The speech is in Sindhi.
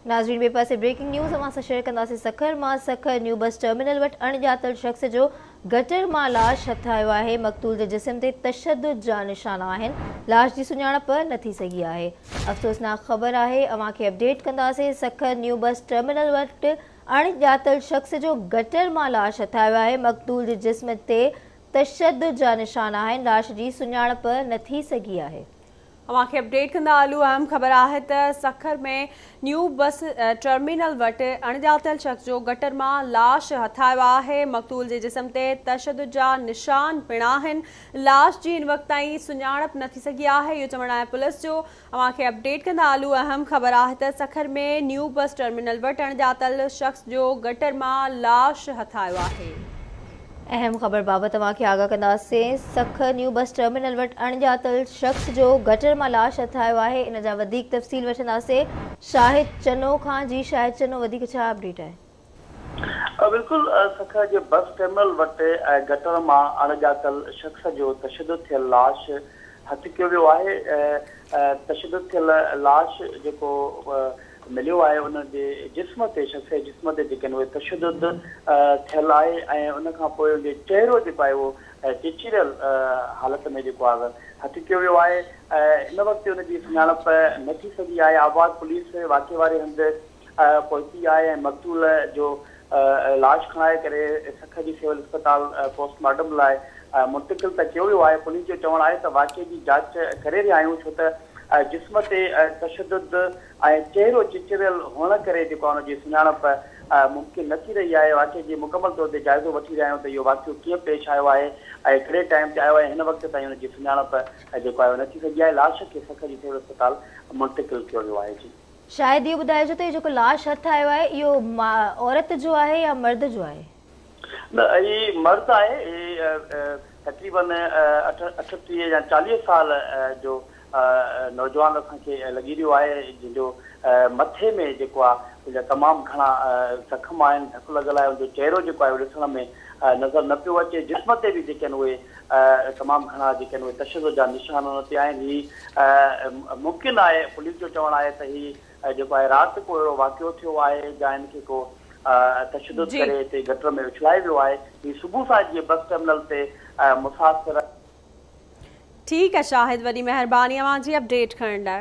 ناظرين ٻئي پاسي بريڪنگ نيوز اوهان سان شيئر ڪنداسين سکر مان سکر نيو بس ٽرمينل وٽ اڻڄاتل شخص جو گٽر مان لاش هٿ آيو آهي مقتول جي جسم تي تشدد جا نشان آهن لاش جي سڃاڻپ نه ٿي سگهي آهي افسوسناڪ خبر آهي اوهان کي اپڊيٽ ڪنداسين سکر نيو بس ٽرمينل وٽ اڻڄاتل شخص جو گٽر مان لاش هٿ آيو آهي مقتول جي جسم تي تشدد جا نشان آهن لاش جي سڃاڻپ نه ٿي سگهي آهي. اوهان کي اپڊيٽ ڪندا هلون اهم خبر آهي ته سکر ۾ نيو بس ٽرمينل وٽ اڻڄاتل شخص جو گٽر مان لاش هٿ آيو آهي مقتول جي جسم تي تشدد جا نشان پڻ آهن لاش جي هن وقت تائين سڃاڻپ نه ٿي سگهي آهي اهو چوڻ آهي پوليس جو اوهان کي اپڊيٽ ڪندا هلون اهم خبر آهي ته سکر ۾ نيو بس ٽرمينل وٽ اڻڄاتل شخص جو گٽر مان لاش هٿ آيو آهي. اهم خبر بابت اوهان کي آگاهه ڪنداسين، سکر نيو بس ٽرمينل وٽ اڻڄاتل شخص جو گٽر مان لاش هٿ آيو آهي ان جا وڌيڪ تفصيل وٺنداسين شاهد چنو کان جي شاهد چنو وڌيڪ ڇا اپڊيٽ آهي. بلڪل سکر جي بس ٽرمينل وٽ گٽر مان اڻڄاتل شخص جو تشدد ٿيل لاش هٿ ڪيو ويو آهي تشدد ٿيل لاش جيڪو مليو آهي ان جي جسم تي شخص جي جسم تي جيڪي آهن اهي تشدد ٿيل آهي ۽ ان کان پوء ان جو چهرو جيڪو آهي اهو چيچيريل حالت ۾ جيڪو آهي هٿ ڪيو ويو آهي هن وقت ان جي سڃاڻپ نه ٿي سگهي آهي آباد پوليس واقعي واري هنڌ پهتي آهي ۽ مقتول جو لاش کڻائي ڪري سکر جي سول اسپتال پوسٽ مارٽم لاء منتقل ته ڪيو ويو آهي پوليس جو چوڻ آهي ته واقعي جي جاچ ڪري رهيا آهيون ڇو ته جسم تي تشدد ۽ چهرو چچريل هئڻ ڪري جيڪو آهي ان جي سڃاڻپ ممڪن نه ٿي رهي آهي واقعي جي مڪمل طور تي جائزو وٺي رهيا آهيون ته اهو واقعو ڪيئن پيش آيو آهي ۽ ڪهڙي ٽائيم تي آيو آهي هن وقت تائين ان جي سڃاڻپ جيڪو آهي نه ٿي سگهي آهي لاش کي سکر جي سول اسپتال منتقل ڪيو ويو آهي جي. شاهد اهو ٻڌائجو ته اهو جيڪو لاش هٿ آيو آهي اهو عورت جو آهي يا مرد جو آهي؟ نه هي مرد آهي هي تقريبن 38 يا 40 سال جو نوجوان اسان کي لڳي رهيو آهي جنهن جو مٿي ۾ جيڪو آهي ان جا تمام گهڻا زخم آهن ڌڪ لڳل آهي ان جو چهرو جيڪو آهي اهو ڏسڻ ۾ نظر نه پيو اچي جسم تي به جيڪي آهن اهي تمام گهڻا جيڪي آهن اهي تشدد جا نشان ان تي آهن هي ممڪن آهي پوليس جو چوڻ آهي ته هي جيڪو آهي رات ڪو اهڙو واقعو ٿيو آهي جا هن کي ڪو تشدد ڪري هتي گٽر ۾ اڇلائي ويو آهي هي صبح سان جيئن بس ٽرمينل تي مسافر. ٺيڪ آ شاهد وڏي مهرباني اوهان جي اپڊيٽ کڻڻ لاء.